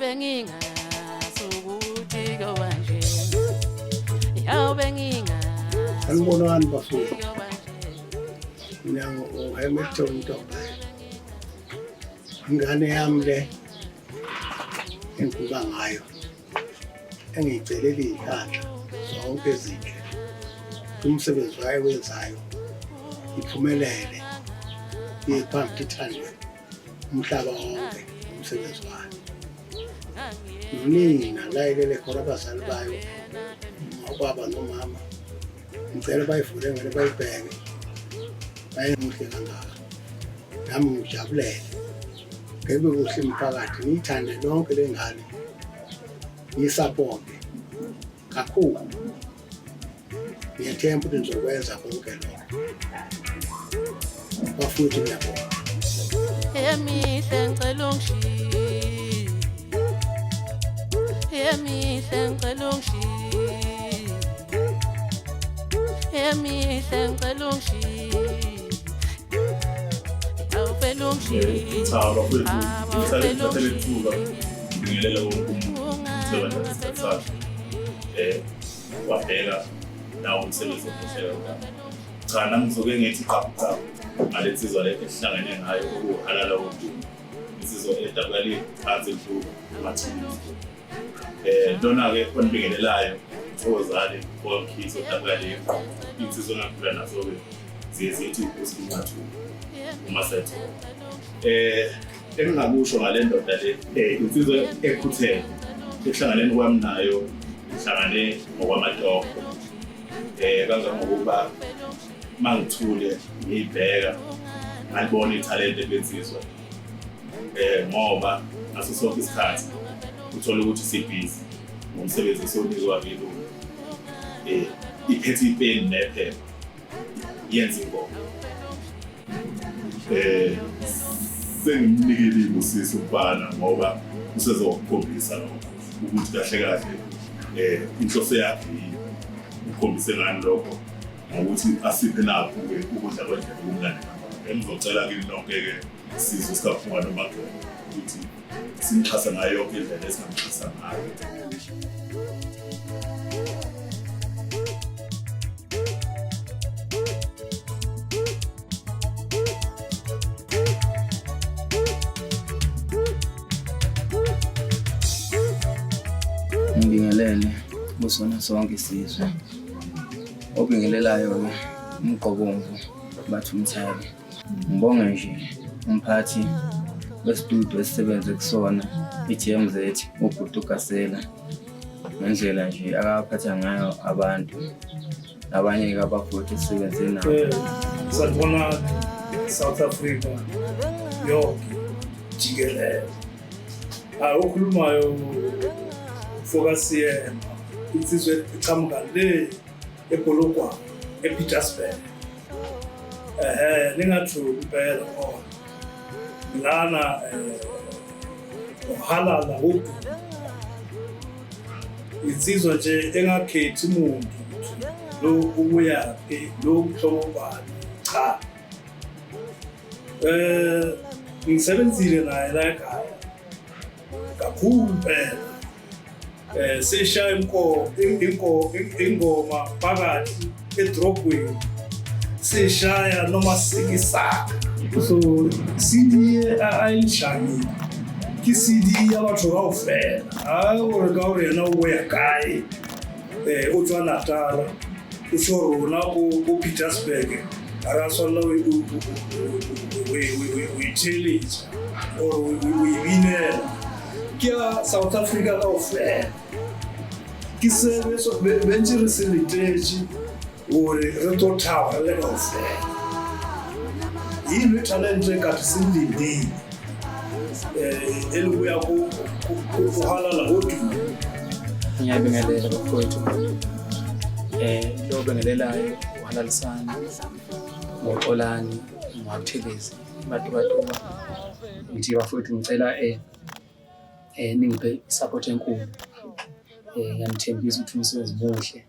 Yabe ngingazi ukuthi kuyoba nje. Yabe ngingazi Sanibonani bafowethu. kuyoba nje. Mina uHamilton Ntombi. Ingane yami le engikhuluma ngayo engiyicelela iy'nhlanhla zonke ezinhle umsebenzi wayo wenzayo iphumelele iye phambili ithandwe umhlaba wonke umsebenzi wayo. Nonina la ilele khona abazali bayo ubaba nomama ngicela bayivule ngane bayibheke bayemuhle kangaka nami ngijabulele ngeke kuhle umphakathi ngiyithande lonke le ngane ngiyisapote kakhulu ngiyathemba ukuthi nizokwenza konke lokho bafowethu ngiyabonga. Emihle ngicela ungishiye. Emihle ngicela ungishiye. Emihle ngicela ungishiye. Awufela ungishiye. Cha bafowethu, ngicela ngithathe leli thuba ngibingelele wonke umuntu osebenza isikhathi sakhe. Wabheka nawo umsebenzi omuhle kangaka. Cha nami ngizoke ngithi qaphu qaphu ngale nsizwa le esihlangene ngayo okuhalala wodumo. Insizwa edabuka le phansi eMhluba emathunzi. Lona-ke onibingelelayo Thokozani Paul Mkhize odabuka le insizwa engakhula nazo-ke ziye zithi uSbu Mathumba uma sethola. Engingakusho ngale ndoda le insizwa ekhuthele ekuhlanganeni kwami nayo ngihlangane ngokwamatoho kangangokuba mangithule ngiyibheka ngalibona ithalente lensizwa ngoba ngaso sonke isikhathi uthola ukuthi sibhizi ngomsebenzi esiwunikwa abelungu iphethe ipeni nephepha yenza ingoma. Sengimnikile ibusiso umfana ngoba usezokukhombisa lokho ukuthi kahle kahle inhloso yakhe yini. Ukhombise ngani lokho ngokuthi asiphe nakho-ke ukudla kwendlela okumnandi kangaka. Engizocela kini nonke-ke sizwe sikaphunga noMageba ukuthi simxhase ngayo yonke indlela esingamxhasa ngayo. Ngibingelele kusona sonke isizwe. Obingelelayo-ke uMgqobomvu bathi uMthabi. Ngibonge nje umphathi wesitudiyo esisebenze kusona i-TMZ ubhuti uGasela ngendlela nje akaphatha ngayo abantu nabanye-ke abafowethu esisebenze nabo. Sanibonani South Africa yonke jikelele. Hayi okhulumayo mfoka Siyema insizwa eqhamuka le ePolokwane ePietersburg. Ningathuki impela ngoba lana uhalala udumo. Insizwa nje engakhethi umuntu ukuthi lo ubuyaphi lo mhlobo bani cha. Ngisebenzile naye la ekhaya kakhulu impela. Sishaya ingoma phakathi edrobheni sishaya noma sikisaka. So CD ayishayile ke CD ya batho kaofela hayi gore ka gore yena o ya kae o tswa Natala o tsho rona ko Pietersburg ga re a tshwanela o itheletsa or o e binela ke ya South Africa kaofela. Ke se bentse re se letetse gore re tlo thaba re le kaofela. Yini talente kade siyilindile elibuya kuhalala ngodumo. Ngiyabingelela bafowethu. Lo obingelelayo uhalalisani ngoXolani ngoButhelezi Matubatuba. Ngithi bafowethu ngicela ningiphe i-support enkulu. Ngiyanithembisa ukuthi umsebenzi muhle.